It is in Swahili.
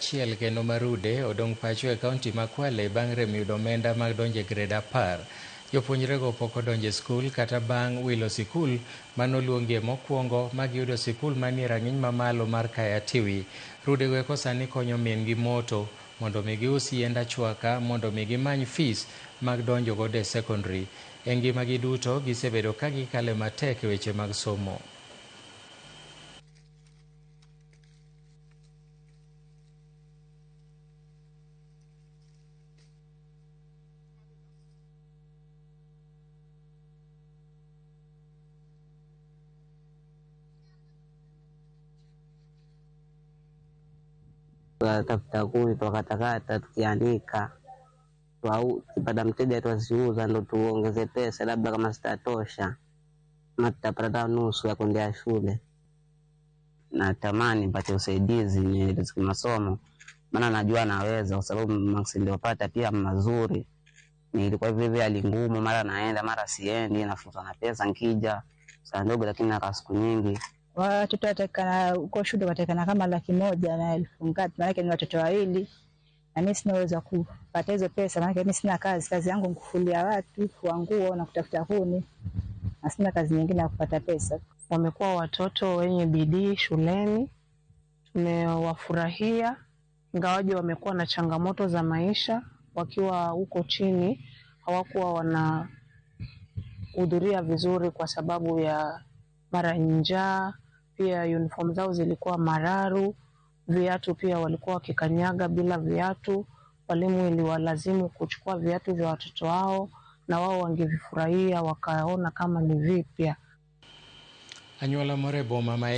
achiel kendo marude odong' pacho e kaunti ma Kwale bang' rem yudo omenda mag donjo e grade 10. Jopuonjrego pok odonjo e skul kata bang' wilo sikul manoluongie mokwongo magiyudo sikul manie rang'iny mamalo mar Kaya Tiwi. Rudego eko sani konyo min gi moto mondo mi gius yiend achwaka mondo mi gimany fees mag donjo godo e secondary. E ngimagi duto gisebedo ka gikale matek e weche mag somo. Tunatafuta kuni twakatakata, tukianika, tukipata mteja twaziuza, ndo tuongeze pesa, labda kama zitatosha ama tutapata nusu ya kwendea shule. Natamani nipate usaidizi niendeleze masomo, maana najua naweza, kwa sababu maksi niliyopata pia mazuri. Nilikuwa hivi hivi hali ngumu, mara naenda mara siendi, nafutwa na pesa nkija saa ndogo, lakini nakaa siku nyingi. Watoto watakana uko shule watakana kama 100,000 na elfu ngapi, maanake ni watoto wawili na mimi sina uwezo wa kupata hizo pesa, maanake mimi sina kazi. Kazi yangu nikufulia watu, kufua nguo na kutafuta kuni, na sina kazi nyingine ya kupata pesa. Wamekuwa watoto wenye bidii shuleni, tumewafurahia ingawaje wamekuwa na changamoto za maisha. Wakiwa huko chini hawakuwa wanahudhuria vizuri kwa sababu ya mara njaa, pia uniform zao zilikuwa mararu, viatu pia walikuwa wakikanyaga bila viatu. Walimu iliwalazimu kuchukua viatu vya watoto wao na wao wangevifurahia wakaona kama ni vipya. Anyuola moro e boma ma